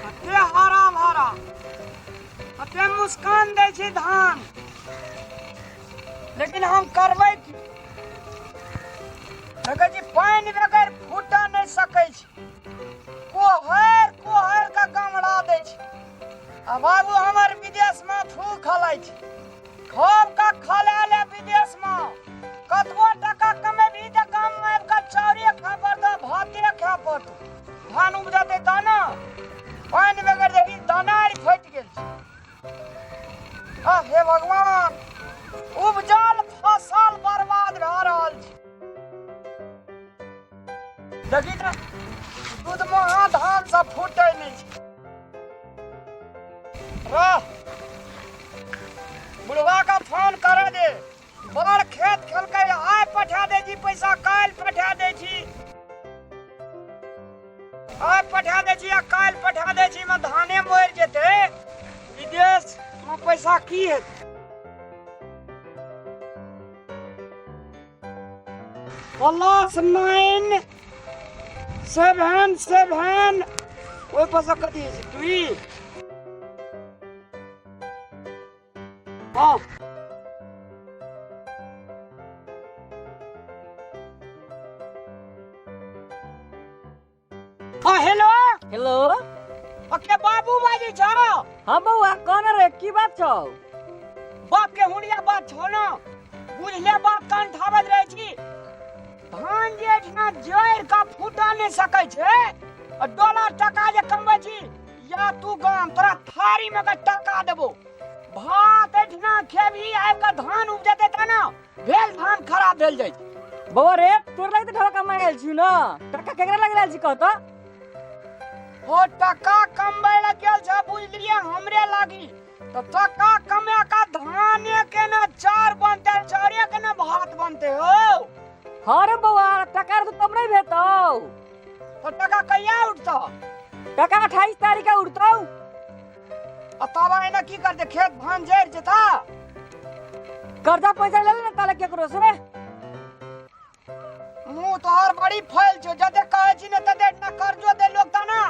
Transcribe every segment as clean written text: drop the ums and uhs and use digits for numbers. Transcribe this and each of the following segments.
कते हरा भरा, कते मुस्कान दै छै धान, लेकिन हम करबै की? देखै छी, पानि बगैर फूटऽ नहि सकै छै। कोहर कोहर के गमला दै छै आ बाबू हमर विदेशमे थू खलै छै। खूब का खला ले विदेशमे, कतबो टका कमेबही तऽ गाममे आबि कऽ चाउरे खाय पड़तौ, भाते खाय पड़तौ। धान उपजतै तहन ने। पानि बगैर देखी दनारि फटि गेल छै। आ हे भगवान, उपजल फसल बर्बाद भए रहल छै। देखी तऽ दूध महा धान सब फूटै नहि छै। रह, बुढ़वा का फोन कर दे। बड़ खेत खेलकै, आइ पठा दै छी पैसा, काल्हि पठा दै छी, आइ पठा दै छी आ काल्हि पठा दै छी मे धाने मरि जेतै। विदेश मे पैसा की हेतै? +9 7 7, ओहि पर से कथी होइ छै? टू। हाँ हाँ, हेलो। हेलो। ओके, बाबू बाजै छौ? हाँ बौआ, कौन रे? की बात छौ? बाप के हुड़िया बात छौ न, बुझले बात कान ठाबैत रहै छी। धान जे एहिठिना जड़ि कऽ फूटऽ नहि सकै छै आ डॉलर टका जे कमबै छी, या तू गाम तोरा थारी में के टका देबो। भात एहिठिना खेबही, आबि कऽ धान उपजेतै तऽ ने भेल धान खराब भेल जाइ छै। बौआ रे, तोर लागि तऽ ठका कमाइ आयल छी न, टका केकरा लागि आयल छी, कह तऽ। ओ टका कमबै लए गेल छ, बुझलियै, हमरे लागी तऽ टका कमा कऽ धाने के ने चाउर बनतै, चाउरे के ने भात बनतै हो। हाँ रे बौआ, टका तऽ कम नहीं भेटौ। तऽ टका कहिया उठतौ? टका 28 तारीख के उठतौ। आ तब एना की करतै? खेत धान जरि जेता। कर्जा पैसा ले ले ने ताले केकरो से। मुंह तोहर बड़ी फैल छौ। जते कहै छी ने तते ना कर्जो दे लोग ता ना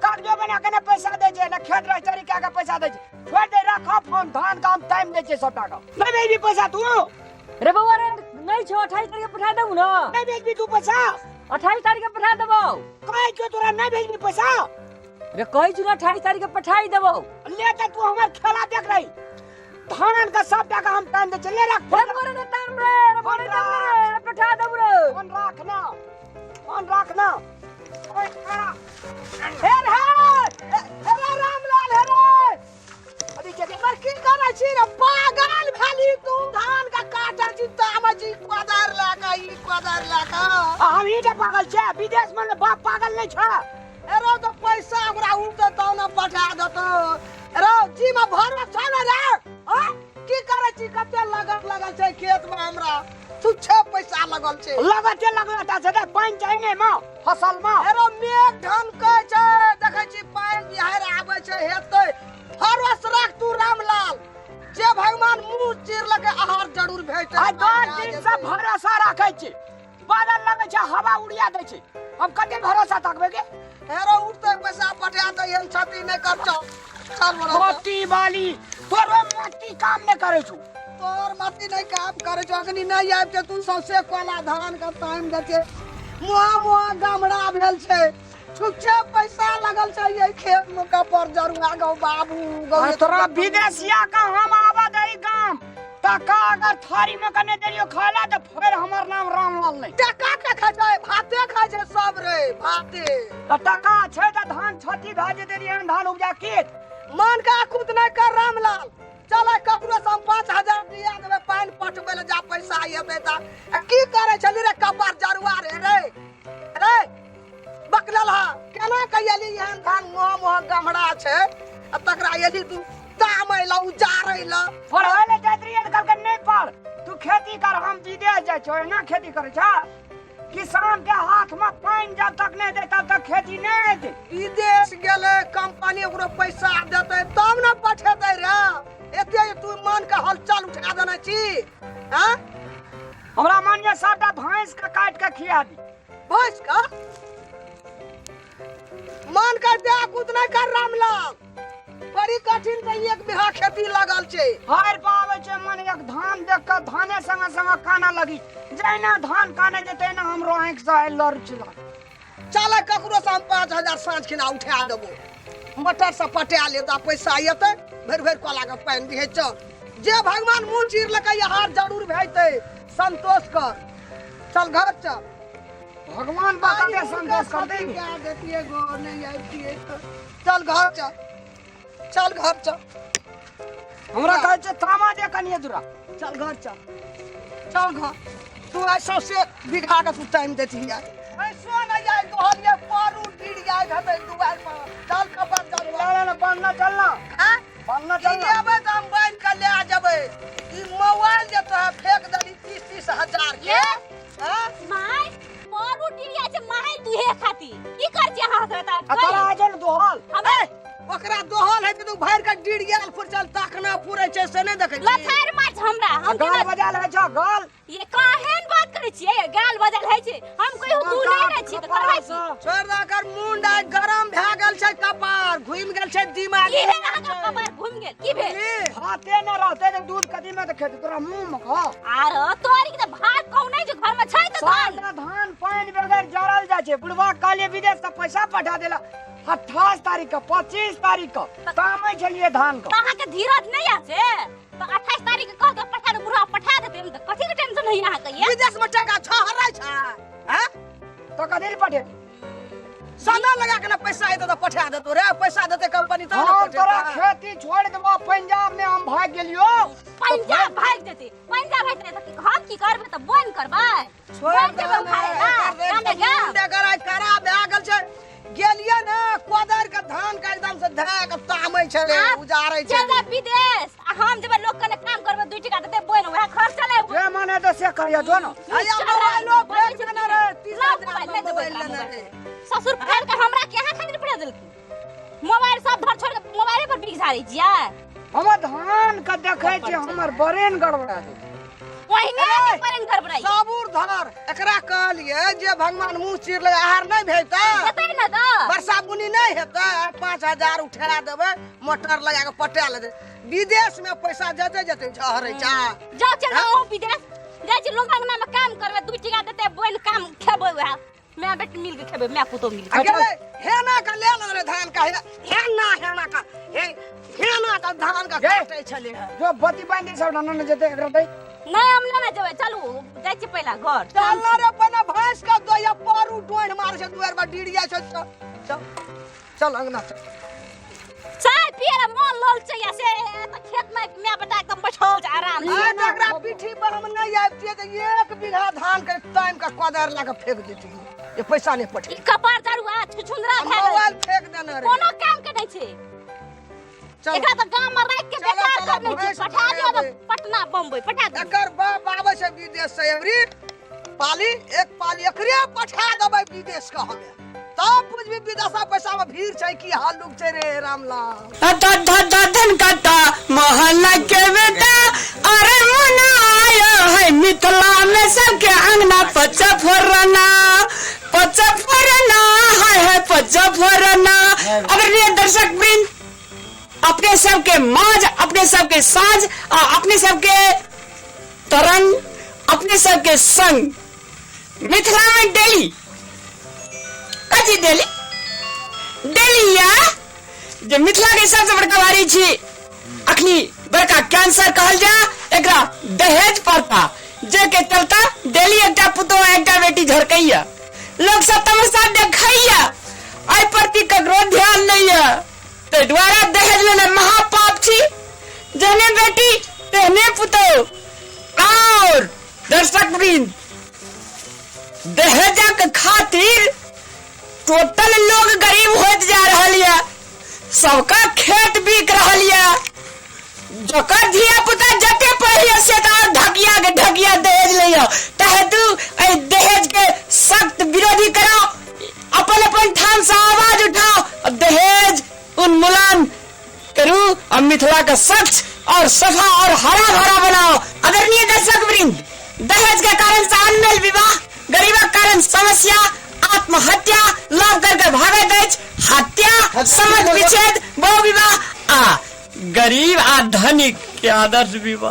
कर्जो बना के ने पैसा दै छै, ने खेत रजिस्ट्री कए के पैसा दै छै। छोड़ दे, राख फोन। धान का हम टाइम दै छै सबटा का। नहीं भेजबी पैसा तू? रे बौआ रे, नहीं छौ, 28 तारीख के पठा देबू ना। नहीं भेजबी तू पैसा? 28 तारीख के पठा देबौ। कहै छौ तोरा, नहीं भेजबी पैसा? रे, कहै छु ना, 28 तारीख के पठाई देबौ। ले त तू हमर खेला देख रही। धान का सब टाका हम टाइम दे छै, ले रख रे फोन। बौआ रे, ताम रे, रे बौआ रे, देबू रे, रे पठा देबू रे। फोन राख ना, फोन राख ना। ओए खड़ा। हे रे, हे रे रामलाल, हे रे। अभी के पर की करै छी रे? पागल भेली तू? धान का काटै छी, तामै छी कोदारि लए कऽ, ई कोदारि लए कऽ। आ हम ही पागल छै? विदेश में बाप पागल नहीं छै। अरे तो पैसा ओकरा उठतै तब ने पठा देतौ। अरे जी में भरल छौ ने रे? आँ? की करै छी? कते लगत लगल छै खेत में हमरा, तुच्छे पैसा लगल छै। लगते लगल ता छै, पानि चाही ने मां फसल में। अरे मेघ ढनकै छै, देखै छी पानि बिहाड़ि आबै छै, हेतै। भरोस राख तू रामलाल, जे भगवान मुंह चिरलकै आहार जरूर भेटै। आ 10 दिन से भरोसा राखै छी, बादल लगै छै, हवा उड़िया दै छै। हम कते भरोसा तकबै के? हेरो, उठते पैसा पठा दे, एहन क्षति नहि कर। चल चल बड़ा मोती वाली, तोरो मोती काम नहि करै छौ। तोहर मती नहि काम करै छौ। अखनी नहि आबि के तू सौंसे कोला धान के टाइम दै छै। मुहा मुहा गमरा भेल छै, छुच्छे पैसा लगल छै एहि खेत मे। कपर जरुआ गौ बाबू गौ। आ तोरा विदेशिया का हम आवा दही गाम, टका अगर थारी में कने देलियो खाला तऽ फेर हमर नाम रामलाल नहीं। टका के खाइ छै? भाते खाइ छै सब रे, भाते। तऽ टका छै तऽ धान क्षति भए जेतै रे, एहन धान उपजा के मन के आकुत नहि कर रामलाल। चल, ककरो से हम 5000 दिया देबै पानि पटबै लए, जा पैसा एतै तऽ। आ की करै छली रे कपार जरुआ रे? रे रे बकलल हा, केना कहियली? एहन धान मुँह मुँह गमरा छै आ तकरा एली तू तामै लए, उजारै लए। पढ़ै लए जाइत रहियै तऽ कहलकै नहि पढ़ तू, खेती कर, हम विदेश जाइ छौ। एना खेती करै छ? किसान के हाथ में पानि जब तक नहि दे तब तक खेती नहि हेतै। विदेश गेलै, कंपनी ओकरो पैसा देतै तब ने पठेतै रे। एते तू मन के हलचल उठा देने छी। हाँ, हमरा मन ये सबटा भैंस के काटि के खिया दी। भैंस का? मन कर दे कुछ नहीं कर रामलाल बड़ी कठिन से एक बीघा खेती लगल छै। हार पाबै छै मन एक धान देख कऽ धाने संगे संगे काना लगी, जहिना धान काने छै तहिना हमरो आँखि से आइ लड़ छै। चल ककरो से हम 5000 साँझ खिना उठा देबो, मोटर से पटा लेब आ पैसा एतै भरि भरि कोला के पानि दिहे। चल जे भगवान मुँह चीर लकै हार जरूर भेजतै, संतोष कर, चल घर चल। भगवान बा कते संतोष कर दे। क्या देतिए गो नहीं आबितिए तऽ। चल घर चल, चल घर चल। हमरा कहै छै तामा दे कनिए दूरा। चल घर चल, चल घर। तू आइ सौंसे बीघा के तू टाइम देती है, ऐसो नहीं आइ दोहलिए पारू गिर जाय हेतै दुआरि पर। चल कपर चल। चल ना बनना चलना। हाँ? बनना ई चलना। लेबै तऽ हम बान्हि कऽ लए जेबै। ई मोबाइल जे तोरा फेक देली 30-30 हजार के। ये? हाँ? My पारू टिरिया छै my दुहे खाती की कर छी अहाँ से? आ तोरा आज ने दोहल। हमरा ओकरा दोहल है तऽ भरि कऽ डिर गेल फुरचल तखना पुरै छै से नहि देखै छी। लथार मार छै हमरा हम गाल केना बजाल है छौ गाल। ये काहेन बात करै छियै? गाल बजल है छै हम कहियो दू नहि रहै छी तऽ करबै की? छोड़ि दऽ एकर मुंड आइ गरम भए गेल छै, कपार घुमि गेल छै दिमाग। की भेल अहाँके कपार घुमि गेल? की भेल? बुझली? भाते न रहते तऽ दूध कथी में तऽ खेतै तोरा मुंह में खा। आर तोरी के तऽ भात कहू नहि जे घर में छै तऽ धान। सारा धान पानि बगैर जरल जाइ छै। बुढ़वा कहलियै विदेश से पैसा पठा देला 28 तारीख के 25 तारीख के तामै छलियै धान के। तऽ अहाँके धीरज नहि यऽ से तऽ 28 तारीख के कह के पठा दे, बुढ़वा पठा देतै तऽ कथी के टेंशन होइए अहाँके? ये विदेश में टका छहरै छै हैं? तो कथी लए पठे? सना लगा के ना पैसा एतौ तऽ पठा देतौ रे, पैसा देतै कंपनी तब ने हम पठेतै। तोरा खेती छोड़ देबो, पंजाब में हम भाग गेलियो। पंजाब भागि जेतै, पंजाब भागि जेतै तऽ हम की करबै? तऽ बन करबै, छोड़ि बन जेबै दहो ने, उखाड़े ला, एकर रेट गामे तऽ गाम। मुंड एकर आइ खराब भए गेल छै। गेलियै ने कोदारि के धान के एकदम से धए के तामै छलै, आब उजारै चल छलै। जा विदेश आ हम जेबै लोक कने काम करबै, 2 टका देतै बोनि वएह खर्च चलेबै। जे मन हेतै से करिया जो न। हैया मोबाइलो फेक देने रहै, 30 लाउ हजार मोबाइल, नहि देबै मोबाइल ओकरा लेने मोबाइल। रहै। ससुर पढ़ा के हमरा के अहाँ खातिर पढ़ा देलखिन मोबाइल, सब धर छोड़ के मोबाइले पर बिक झाड़ै छियै। हमर धान के देखै छी हमर ब्रेन गड़बड़ा गेल। ओहिने के ब्रेन गड़बड़ाइ। सबूर धर, एकरा कहलियै जे भगवान मुँह चीर ले आहार नहि भेजतै। हेतै ने तऽ वर्षा बुनी नहि हेतै, 5000 उठा देबै मोटर लगा के पटा लेतै। विदेश में पैसा जते जते झहरै छै। जाउ चल जाउ विदेश जाइ छी, लोक अंगना में काम करबै, 2 टका देतै बोनि काम खेबै, वएह my बेटी मिल के खेबै, my पुतोह मिल के। आ गेलै हेना के ले लेने धान का, हेना हेना का हे हेना का धान का गे। काटै छलै हँ। जो बत्ती बान्हि दे सब न जेतै एकरा दै। नहि हम नहि जेबै, चलू जाइ छी पहिला घर। चल ना रे पहिने भैंस के दोया पारू डोढ़ मारै छै दुआरि पर डिर जाइ छै। चल चल चल अंगना चल। चाय पिए ला मन लल छै या से तऽ खेत में my बेटा एकदम बैठल छै आराम से। आइ तऽ एकरा पीठी पर हम नहि आबितियै तऽ 1 बीघा धान के टाइम के कोदारि लए के फेंक देतियै, ये पैसा नहि पठे। ई कपार झाड़ू आ छुछुंदरा भए गेल। मोबाइल फेंक देने रे। कोनो काम के नहि छै। चल। एकरा तऽ गाम में राखि के चलो, बेकार चलो, कर नहि छै। भैंस पठा दियौ तऽ लेबै। पटना बम्बई पठा दियौ। एकर बाप आबै छै विदेश से एवरी पाली एक पाली एकरे पठा देबै विदेश के हमे, तब बुझबी विदेशा पैसा में भीड़ छै की हालुक छै रे रामलाल। धन कटा मोहल्ला के बेटा अरे मुना आया है मिथिला में सबके अंगना पचफोरना पचफोरना है है पचफोरना। आदरणीय दर्शक वृंद, अपने सबके माज, अपने सबके साँझ आ अपने सबके तरंग, अपने सबके संग मिथिला में डेली कथी डेली डेली या जे मिथिला के सबसे बड़का भारी छी अखनी बड़का कैंसर कहल जा एकरा दहेज प्रथा, जे के चलता डेली एकटा पुतोह एकटा बेटी झरकैया, लोग सब तमाशा देखैया, एहि प्रति ककरो ध्यान नहीं है। ताहि दुआरे दहेज लेना महापाप छी, जहने बेटी तेहने पुतोह। और दर्शक वृंद, दहेजक खातिर टोटल लोग गरीब होइत जा रहल यऽ, सबका खेत बिक रहल यऽ, जकर धिया पुता जते पढ़ैया से तऽ और ढकिया के ढकिया दहेज लैया। ताहि हेतु एहि दहेज के सख्त विरोधी कराओ, अपन अपन ठाम से आवाज उठाओ, दहेज उन्मूलन करू और मिथिला के स्वच्छ और सफा और हरा भरा बनाओ। आदरणीय दर्शक वृंद, दहेज के कारण से अनमेल विवाह, गरीबक कारण समस्या, आत्महत्या, लव करके भागैत अछि, हत्या। समझ विच्छेद, बहु विवाह आ गरीब आ धनिक के आदर्श विवाह।